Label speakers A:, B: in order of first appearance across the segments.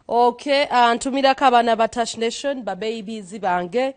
A: Okay, ntumirako abaana ba Tash Nation, ba babies bange,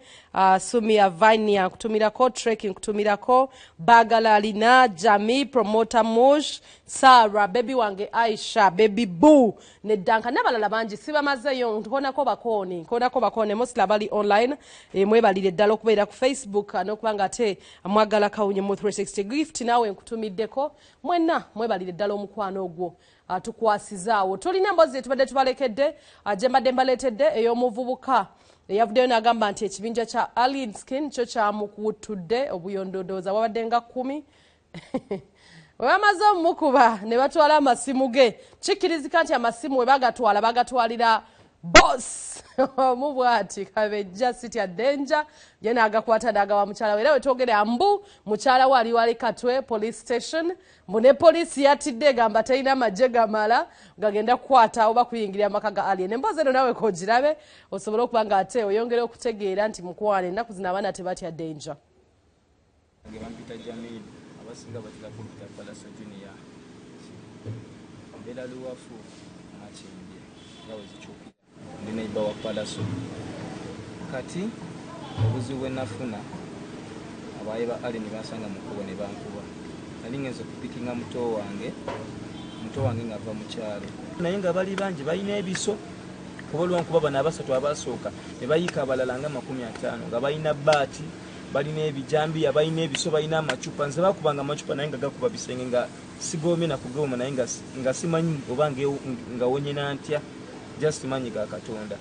A: Sumia Vine nkutumirako, Trek nkutumirako, Bagala Alina, Jami, Promoter Mush, Sarah, baby wange Aisha, baby Boo, ne Duncan n'abalala bangi sibamazeeyo. Nkonako bakooni, nkonako bakooni mostly abali online. Mwebalire ddala okubeera ku Facebook n'okuba nga ate mwagala Kawunye mu 360 Gift. Naawe nkutumiddeko, mwenna mwebalire ddala omukwano ogwo atukwasizaawo. Tulina emboozi etubadde tubalekedde, gye mbadde mbaleetedde, ey'omuvubuka eyavuddeyo n'agamba nti ekibinja kya Alien Skin kyo kyamukuwuttudde obuyondodooza bwabadde nga 10. Bwe bamaze omumukuba ne batwala amasimu ge. Kikkirizika nti amasimu we bagatwala, bagatwalira boss omu bwati Kabejja Sitya Danger, ye n'agakwata n'agawa mukyala we. Era wetwogera mbu mukyala we ali wali Katwe Police Station, mbu ne poliisi yatidde, egamba terina magye gamala gagenda kukwata oba kuyingira amaka ga Alien. Emboozi eno nawe kogirabe osobole okuba nga ate oyongera okutegeera nti mukwana ennaku zino abaana tebatya danger.
B: Nge bampita Jamil, abasinga batera kumpita Palaso Junior. Mbeera Luwafu, Makindye nga we zikyukira. Ndi neighbor wa Palaso. Kati obuzibu bwe nafuna, abaye ba Alien bansanga mu kkubo ne bankuba. Nali ngenze okupikinga muto wange, muto wange ng'ava mu kyalo, naye nga bali bangi, balina ebiso, kuba olwankuba bano abasatu abasooka ne bayiika abalala nga 50 nga balina baati, balina ebijambiya, balina ebiso, balina amacupa. Nze bakubanga amacupa naye nga gakuba bisenge, nga sigoomye nakugooma, naye nga simanyi oba nga wonyena ntya, just manyi ga Katonda.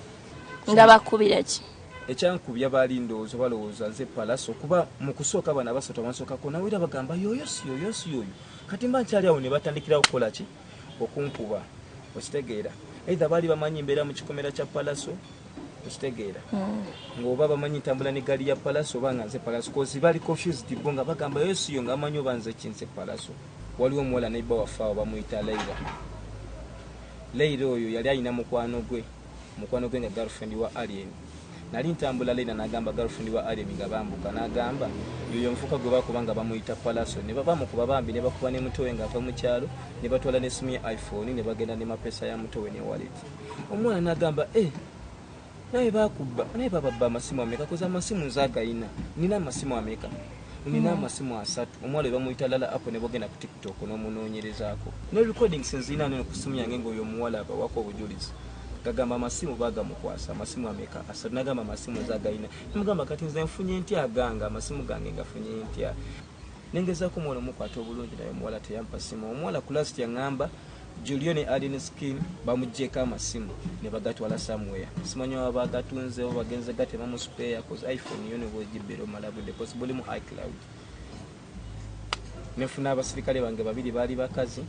C: Nga bakubira ki?
B: Ekyankubya baali ndowooza balowooza nze Palaso, kuba mu kusooka bano abasatu abansookako nawera bagamba yoyo si yoyo, si yoyo. Kati mba nkyali awo ne batandikirawo kukola ki, okunkuba, okitegeera? Either baali bamanyi mbeera mu kikomera kya Palaso, okitegeera, ng'oba bamanyi ntambula ne gaali ya Palaso, oba nga nze Palaso, 'cause bali confused bo nga bagamba yoyo si yo, nga bamanyi oba nze ki, nze Palaso. Waliwo omuwala neighbor waffe awo bamuyita Leira. Leira oyo yali alina mukwano gwe, mukwano gwe nga girlfriend wa Alien. Nali ntambula, Leira n'agamba girlfriend wa Alien nga bambuka, n'agamba yoyo omufuka gwe bakuba nga bamuyita Palaso. Ne bamukuba bambi, ne bakuba ne mutowe ng'ava mu kyalo, ne batwala n'essimu ya iPhone, ne bagenda ne mapesa ya mutowe ne wallet. Omwana n'agamba, "Eh, naye bakubba, naye bababba amasimu ameka? 'Cause amasimu nze agayina, nina amasimu ameka? Nina amasimu 3." Omuwala we bamuyita Lala Apo, ne bwogenda ku TikTok n'omunoonyerezaako ne recordings nzirina neno ku simu yange, ng'oyo omuwala abawako obujulizi gagamba amasimu bagamukwasa amasimu ameka? 3. Nagamba amasimu nze agayina. Nemugamba, "Kati nze nfunye ntya agange amasimu gange? Ngafunye ntya?" Nengezaako omuwala omukwata obulungi, naye omuwala teyampa simu. Omuwala ku last yaŋŋamba Julio ne Alien Skin bamugyeko amasimu ne bagatwala somewhere, simanyi oba bagatunze oba bagenze gatema mu spare, 'cause iPhone yo nebwegibbera omala budde, 'cause bulimu iCloud. Nefuna abasirikale bange babiri, baali bakazi.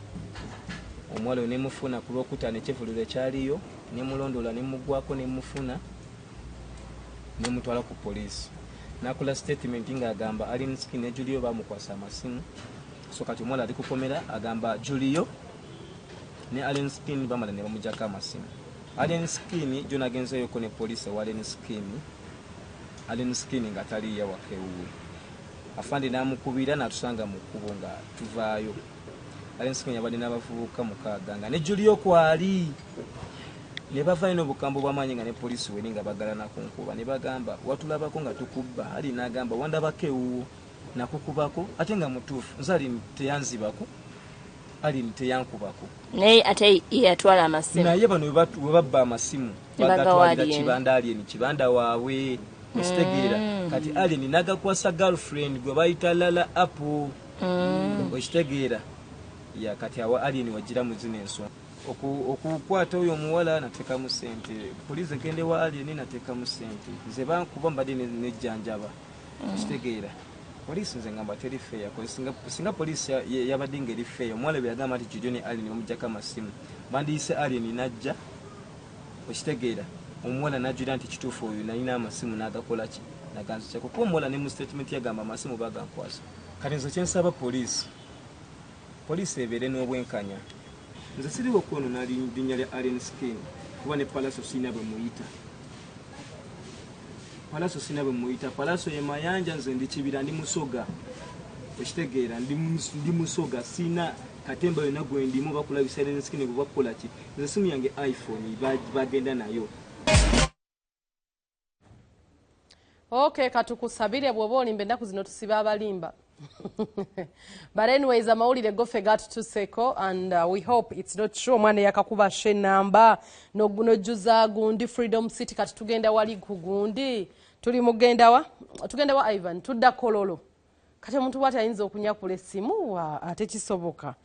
B: Omuwala oyo nemufuna ku Lwokutaano, ekyevululo ekyaliyo, nemulondola, nemugwako, nemufuna, nemutwala ku poliisi. Nakola statement ng'agamba Alien Skin ne Julio bamukwasa amasimu. So kati omuwala ali kukomera, agamba Julio ne Alien Skin bamala ne bamugjako amasimu. Alien Skin jo nagenzeyoko ne poliisi ewa Alien Skin, Alien Skin nga taliyo waka ewuwe. Afande n'amukubira n'atusanga mu kkubo nga tuvaayo. Alien Skin yabadde n'abavubuka 6 nga ne Julio kwali, ne bavayo n'obukambo bw'amaanyi nga ne poliisi weni, nga bagalana ku nkuba, ne bagamba, "Watulabako nga tukubba?" Ali n'agamba, "Wandabako ewuwo nakukubako?" Ate nga mutuufu, nze Ali teyanzibako, Ali teyankubako.
C: Naye ate ye yatwala amasimu.
B: Naye bano we babba amasimu
C: Ne bagawa
B: bagatwalira
C: Alien.
B: Kibanda, Alien Kibanda waabwe, okitegeera? Kati Alien nagakwasa girlfriend gwe bayita Lala Apo, okitegeera? Ya kati awa Alien wagira mu zino ensonga. Okukwata oyo omuwala nateekamu sente, poliisi egende wa Alien nateekamu sente. Nze bankuba mbadde nejjanjaba, okitegeera? Poliisi nze ngamba teri fair. Singa poliisi yabadde ngeri fair, omuwala bwe yagamba nti Julio ne Alien bamugjako amasimu, bandiyise Alien najja, okitegeera? Omuwala najulira nti kituufu oyo nalina amasimu n'agakola ki, naganzikyako, kuba omuwala ne mu statement yagamba amasimu bagankwasa. Kati nze kyensaba poliisi, poliisi ebeere n'obwenkanya. Nze siriwo kwonona linnya lya Alien Skin, kuba ne Palaso sirina bwe muyita. Palaso sirina bwe muyita. Palaso ye Mayanja, nze ndi Kibira, ndi Musoga, okitegeera? Ndi Musoga, sina. Katemba yonna gwendimu bakulabisa nenskin gwe bakukola ki. Nze simu yange iPhone bagenda nayo.
A: Okay, katukusabire bw'oba olimba. Ennaku zino tusiba abalimba. But anyways, amawulire goffe gatutuseeko and we hope it's not true. Omwana yakakuba shenamba nojjuza gundi Freedom City. Kati tugenda wali ku gundi, tuli mugenda wa, tugenda wa Ivan, tudda Kololo. Kati omuntu bwati ayinza okunyakula essimu, ate kisoboka.